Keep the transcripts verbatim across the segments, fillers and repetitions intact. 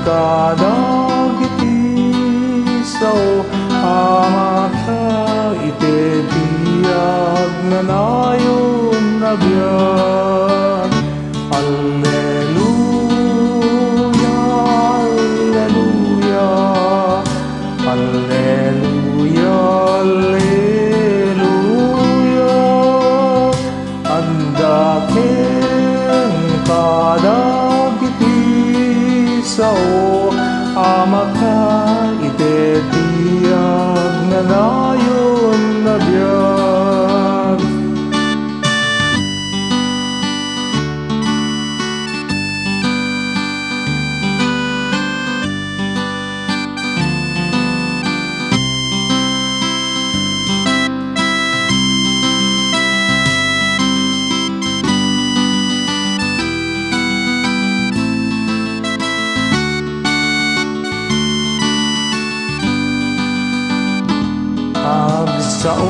kadagiti sao a makita iti biag nanayon a biag. Alleluia, alleluia, alleluia, alleluia. Adda ken kadagiti sao a makita iti biag nanayon a biag.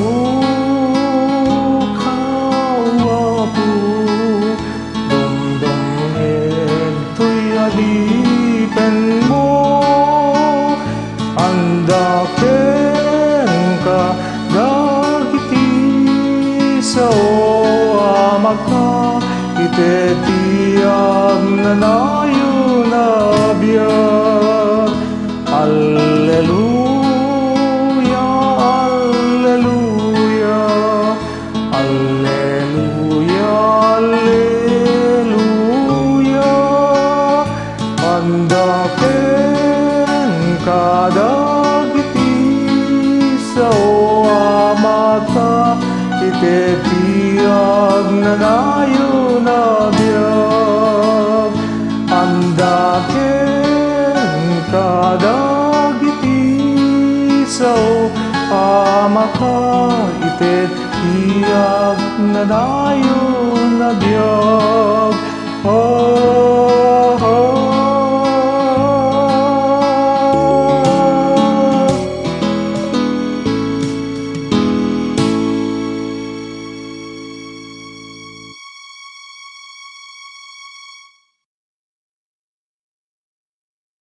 Agsaoka, O Apo, dumdumngeg toy adipenmo. Adda kenka dagiti sao a makita iti biag nanayon a biag. Alleluia, alleluia, alleluia, alleluia. Adda kenka dagiti sao a makita iti biag nanayon a biag. Adda kenka dagiti sao a makita iti biag nanayon a biag.